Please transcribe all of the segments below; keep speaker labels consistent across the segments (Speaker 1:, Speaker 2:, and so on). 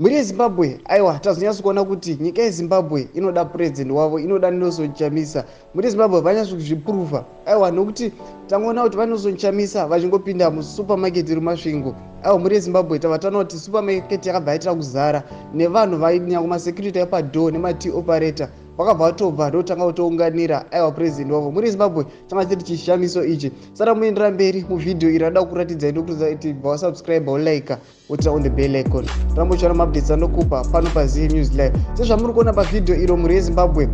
Speaker 1: Mhuri yeZimbabwe, aiwa tazonyatso kuona kuti nyika yeZimbabwe inoda president wavo, inoda Nelson Chamisa. Mhuri yeZimbabwe vanyatso kuzviprova, aiwa, nokuti tangoona kuti vaNelson Chamisa vachingopinda musupermarket iri Masvingo. Aiwa, mhuri yeZimbabwe, tava taona kuti supermarket yakabva yaitira kuzara nevanhu vainyangwe masecurity epadoor nemaT operator vakabva vatobva ndotanga kutounganira, aiwa, president wavo. Mhuri yeZimbabwe, changa chiri chishamiso ichi. Sara muendera mberi muvhidhiyo iri rada kuratidzai ndokuratidza kuti bva wasubscribe, wolike, woturn on the bell icon, ramba uchiona maupdates anokupa pano paZive News Live. Sezvamuri kuona pavhidhiyo iro, mhuri yeZimbabwe,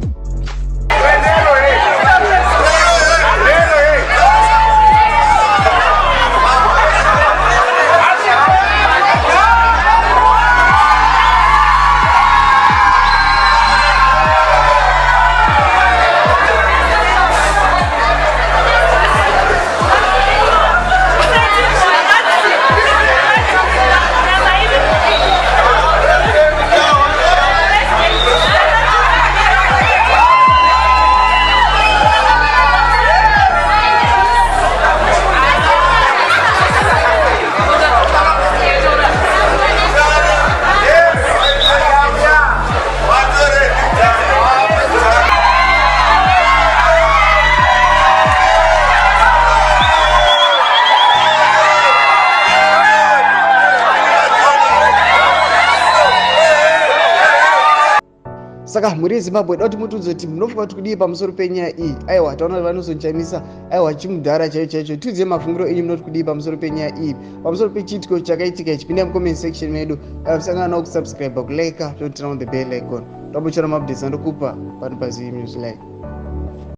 Speaker 1: saka mhuri yeZimbabwe, da kuti mutiudze kuti munofunga kuti kudii pamusoro penyaya iyi. Aiwa, taona kuti vaNelson Chamisa, aiwa, chimudhara chaicho chaicho. Tiudze mafungiro enyu, munoti kudii pamusoro penyaya iyi, pamusoro pechiitiko chakaitika ichi? Pinda mucomment section medu. Musangana kusubscribe, kulike, toturn on the bell icon, tambochora maupdates andokupa pano paZive News Live.